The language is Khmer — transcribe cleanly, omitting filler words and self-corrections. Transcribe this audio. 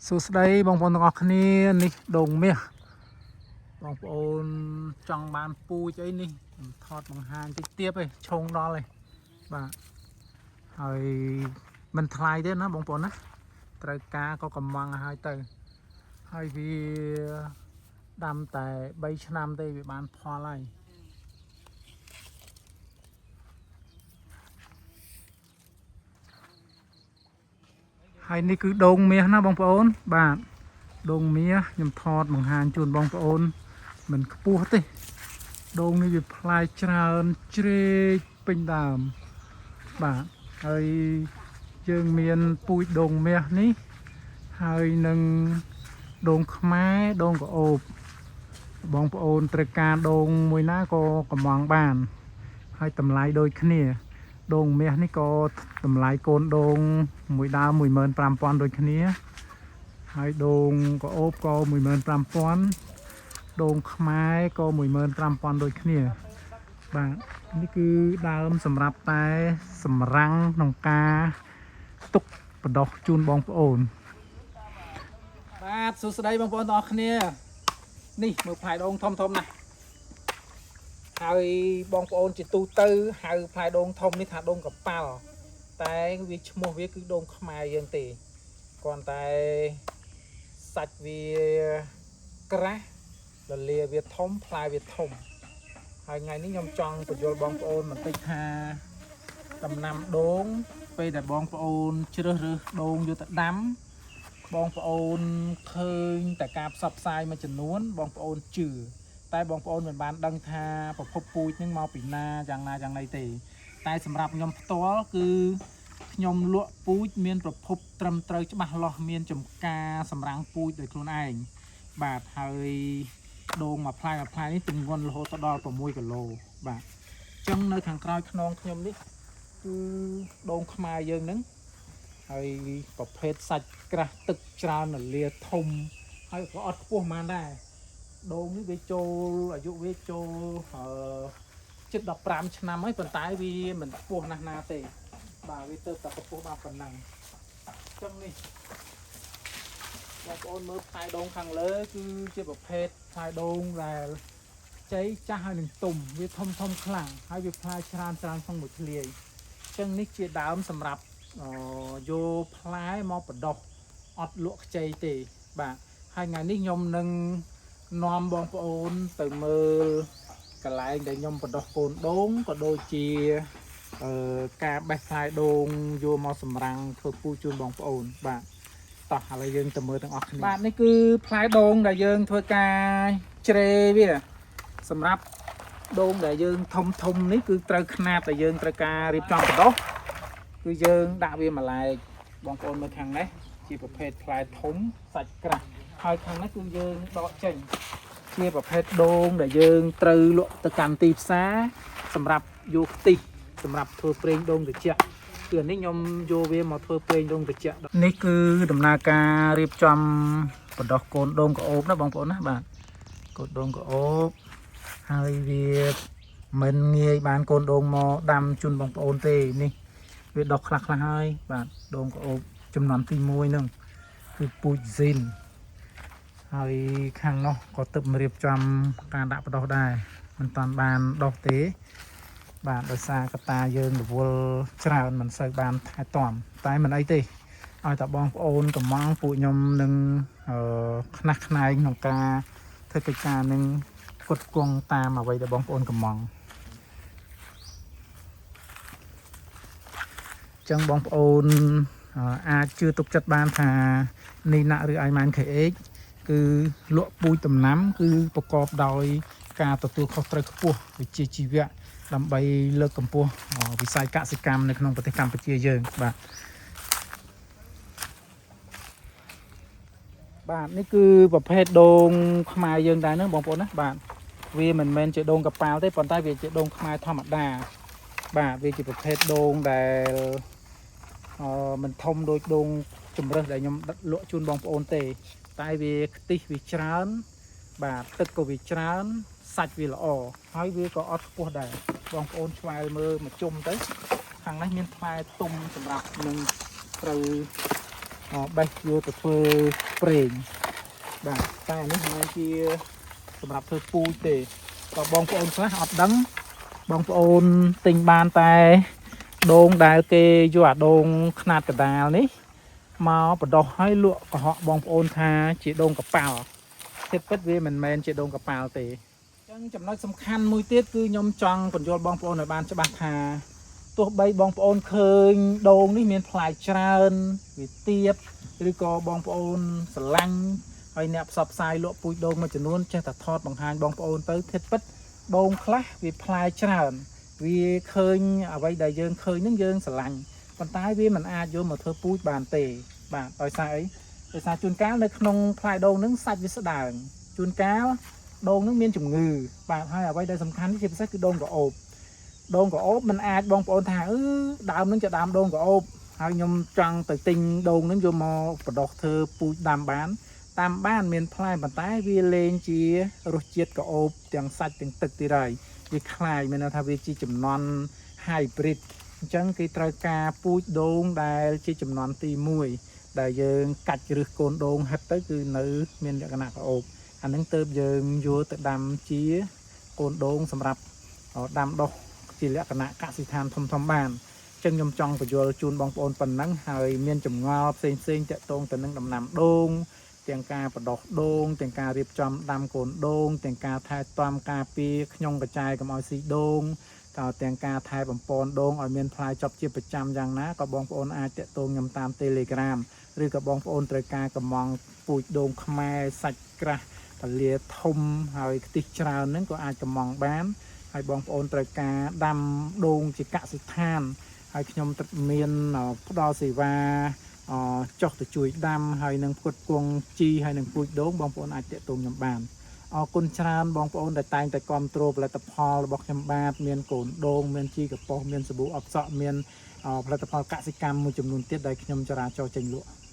សួស្តីបងប្អូនទាំងអស់គ្នានេះដូងមាសបងប្អូនចង់បានពូជអីនេះខ្ញុំថតបង្ហាញតិចទៀតឯងឆុងដល់ឯងបាទហើយមិនថ្លៃទេណាបងប្អូនណាត្រូវការក៏កំងឲ្យទៅហើយវាដាំតែ3ឆ្នាំទេវាបានផលហើយហើយនេះគឺដូងមាសណាបងប្អូនបាទដូងមាសខ្ញុំថតបង្ហាញជូនបងប្អូនមិនខ្ពស់ទេដូងនេះវាផ្លែច្រើនជ្រេកពេញដើមបាទហើយយើងមានពូជដូងមាសនេះហើយនឹងដូងខ្មែរដូងក្រអូបបងប្អូនត្រូវការដូងមួយណាក៏កំងបាន ហើយតម្លៃដូចគ្នា ដូងមាសនេះក៏តម្លៃកូនដូងមួយដើម15000ដូចគ្នា ហើយដូងក្រអូបក៏15000ដូងខ្មែរក៏15000ដូចគ្នា បាទនេះគឺដើមសម្រាប់តែសម្រាំងក្នុងការទុកបដោះជូនបងប្អូន បាទសួស្តីបងប្អូនទាំងអស់គ្នា នេះមើលផ្លែដូងធំធំណាស់ហើយបងប្អូនជាទូទៅហៅផ្លែដូងធំនេះថាដូងកប៉ាល់តែវាឈ្មោះវាគឺដូងខ្មែរយើងទេគ្រាន់តែសាច់វាក្រាស់លលាវាធំផ្លែវាធំ ហើយថ្ងៃនេះខ្ញុំចង់បញ្យល់បងប្អូនបន្តិចថាដំណាំដូងពេលដែលបងប្អូនជ្រើសរើសដូងយកទៅដាំ បងប្អូនឃើញតែការផ្សព្វផ្សាយមួយចំនួន បងប្អូនជឿតែបងប្អូនមិនបានដឹងថាប្រភពពូជនឹងមកពីណាយ៉ាងណាយ៉ាងណីទេ តែសម្រាប់ខ្ញុំផ្ទាល់គឺខ្ញុំលក់ពូជមានប្រភពត្រឹមត្រូវច្បាស់លាស់មានចំការសម្រាំងពូជដោយខ្លួនឯងបាទហើយដូងមួយផ្លែមួយផ្លែនេះទម្ងន់រហូតដល់6គីឡូបាទអញ្ចឹងនៅខាងក្រោយខ្នងខ្ញុំនេះគឺដូងខ្មែរយើងហ្នឹង ហើយប្រភេទសាច់ក្រាស់ទឹកច្រើនរលាធំហើយក៏អត់ខ្ពស់ប៉ុន្មានដែរដូងនេះវាចូលអាយុវាចូលអឺជិត15ឆ្នាំហើយប៉ុន្តែវាមិនខ្ពស់ណាស់ណាទេបាទវាទៅតែកម្ពស់បានប៉ុណ្ណឹងអញ្ចឹងនេះបងប្អូនមើលផ្លែដូងខាងលើគឺជាប្រភេទផ្លែដូងដែលខ្ចីចាស់ហើយនឹងទុំវាធំធំខ្លាំងហើយវាផ្លែច្រើនច្រើនក្នុងមួយធ្លាយអញ្ចឹងនេះជាដើមសម្រាប់ អយកផ្លែមកបដោះអត់លក់ខ្ចីទេបាទហើយថ្ងៃនេះខ្ញុំនឹងនាំបងប្អូនទៅមើលកន្លែងដែលខ្ញុំបដោះកូនដូងក៏ដូចជាអឺការបេះផ្លែដូងយកមកសម្រាំងធ្វើពូជជូនបងប្អូនបាទតោះឥឡូវយើងទៅមើលទាំងអស់គ្នាបាទនេះគឺផ្លែដូងដែលយើងធ្វើការជ្រេវាសម្រាប់ដូងដែលយើងធំធំនេះគឺត្រូវខ្នាតដែលយើងត្រូវការរៀបចំបដោះ គឺយើងដាក់វាមួយឡែកបងប្អូនមើលខាងនេះជាប្រភេទផ្លែធំសាច់ក្រាស់ហើយខាងនេះគឺយើងដកចេញជាប្រភេទដូងដែលយើងត្រូវលក់ទៅកាន់ទីផ្សារសម្រាប់យកខ្ទិះសម្រាប់ធ្វើប្រេងដូងត្រជាក់គឺអានេះខ្ញុំយកវាមកធ្វើប្រេងដូងត្រជាក់នេះគឺដំណើរការរៀបចំបណ្ដោះកូនដូងក្រអូបណាបងប្អូនណាបាទកូនដូងក្រអូបហើយវាមិនងាយបានកូនដូងមកដាំជូនបងប្អូនទេនេះ វាដុះខ្លះខ្លះហើយបាទដូងក្រអូបចំនួនទី1ហ្នឹងគឺពូជស៊ីនហើយខាងនោះក៏ទឹករៀបចំការដាក់បដោះដែរមិនតាន់បានដុះទេ បាទដោយសារកតាយើងរវល់ច្រើនមិនសូវបានថែទាំតែមិនអីទេឲ្យតែបងប្អូនកំងពួកខ្ញុំនឹងអឺខ្នះខ្នែងក្នុងការធ្វើកិច្ចការនឹងផ្គត់ផ្គង់តាមអ្វីដែលបងប្អូនកំង ចឹងបងប្អូនអាចជឿទុកចិត្តបានថានីណាក់ឬ Iman KH គឺលក់ពូជដំណាំ គឺប្រកបដោយ ការទទួលខុសត្រូវខ្ពស់វិជ្ជាជីវៈដើម្បីលើកកម្ពស់វិស័យកសិកម្មនៅក្នុងប្រទេសកម្ពុជាយើងបាទបាទនេះគឺប្រភេទដូងខ្មែរយើងដែរហ្នឹងបងប្អូនណាបាទវាមិនមែនជាដូងកប៉ាល់ទេប៉ុន្តែវាជាដូងខ្មែរធម្មតាបាទវាជាប្រភេទដូងដែល អឺមិនធំដូចដូងជំរើសដែលខ្ញុំលក់ជូនបងប្អូនទេ តែវាខ្ទិះវាច្រើន បាទទឹកក៏វាច្រើន សាច់វាល្អហើយវាក៏អត់ខ្ពស់ដែរបងប្អូនឆ្វែលមើលមកជុំទៅខាងនេះមានផ្លែទុំសម្រាប់នឹងត្រូវ បេះយកទៅធ្វើប្រេងបាទតែអានេះមិនមែនជាសម្រាប់ធ្វើពូជទេក៏បងប្អូនខ្លះអត់ដឹងបងប្អូនទិញបានតែដូងដែលគេយកអាដូងខ្នាតកណ្ដាលនេះមកបដោះឲ្យលក់កុហកបងប្អូនថាជាដូងកប៉ាល់ធៀបពិតវាមិនមែនជាដូងកប៉ាល់ទេអញ្ចឹងចំណុចសំខាន់មួយទៀតគឺខ្ញុំចង់បញ្យល់បងប្អូនឲ្យបានច្បាស់ថា ទោះបីបងប្អូនឃើញដូងនេះមានផ្លែច្រើនវាទៀបឬក៏បងប្អូនស្រឡាញ់ហើយអ្នកផ្សព្វផ្សាយលក់ពូជដូងមួយចំនួនចេះតែថតបង្ហាញបងប្អូនទៅធិតពិតដូងខ្លះវាផ្លែច្រើនវាឃើញអ្វីដែលយើងឃើញនឹងយើងស្រឡាញ់ប៉ុន្តែវាមិនអាចយកមកធ្វើពូជបានទេបាទដោយសារអីដោយសារជួនកាលនៅក្នុងផ្លែដូងនឹងសាច់វាស្ដើងជួនកាលដូងនឹងមានជំងឺបាទហើយអ្វីដែលសំខាន់ជាពិសេសគឺដូងក្រអូប ដូងក្រអូបมันអាចបងប្អូនថាអឺដើមនឹងជាដើមដូងក្រអូបហើយខ្ញុំចង់ទៅទិញដូងនឹងយកមកបដោះធ្វើពូជដាំបានតាមបានមានផ្លែប៉ុន្តែវាលែងជារសជាតិក្រអូបទាំងសាច់ទាំងទឹកទៀតហើយវាคล้ายមានន័យថាវាជាចំនួន hybrid អញ្ចឹងគេត្រូវការពូជដូងដែលជាចំនួនទី1ដែលយើងកាច់ឫសកូនដូងហិតទៅគឺនៅមានលក្ខណៈក្រអូបអានឹងទៅយើងយកទៅដាំជាកូនដូងសម្រាប់ដាំដុះ ជាលក្ខណៈកសិដ្ឋានធំធំបានអញ្ចឹងខ្ញុំចង់បញ្យល់ជូនបងប្អូនប៉ុណ្ណឹងហើយមានចម្ងល់ផ្សេងផ្សេងតាក់ទងទៅនឹងដំណាំដូងទាំងការបដោះដូងទាំងការរៀបចំដាំកូនដូងទាំងការថែទាំការពារខ្ញុំកញ្ចែកុំឲ្យស៊ីដូងក៏ទាំងការថែបំពន់ដូងឲ្យមានផ្លែចប់ជាប្រចាំយ៉ាងណាក៏បងប្អូនអាចតាក់ទងខ្ញុំតាម Telegram ឬក៏បងប្អូនត្រូវការកំងពូជដូងខ្មែរសាច់ក្រាស់ពលាធំហើយខ្ទិះច្រើនហ្នឹងក៏អាចកំងបាន ហើយបងប្អូនត្រូវការដាំដូងជាកសិដ្ឋានហើយខ្ញុំត្រូវមានផ្ដល់សេវាចុះទៅជួយដាំហើយនឹងផ្គត់ផ្គង់ជីហើយនឹងពូជដូងបងប្អូនអាចតាក់ទងខ្ញុំបានអរគុណច្រើនបងប្អូនដែលតែងតែគ្រប់គ្រងផលិតផលរបស់ខ្ញុំបាទមានកូនដូងមានជីកប៉ុសមានសាប៊ូអបសក់មានផលិតផលកសិកម្មមួយចំនួនទៀតដែលខ្ញុំចរាចរចេញលក់។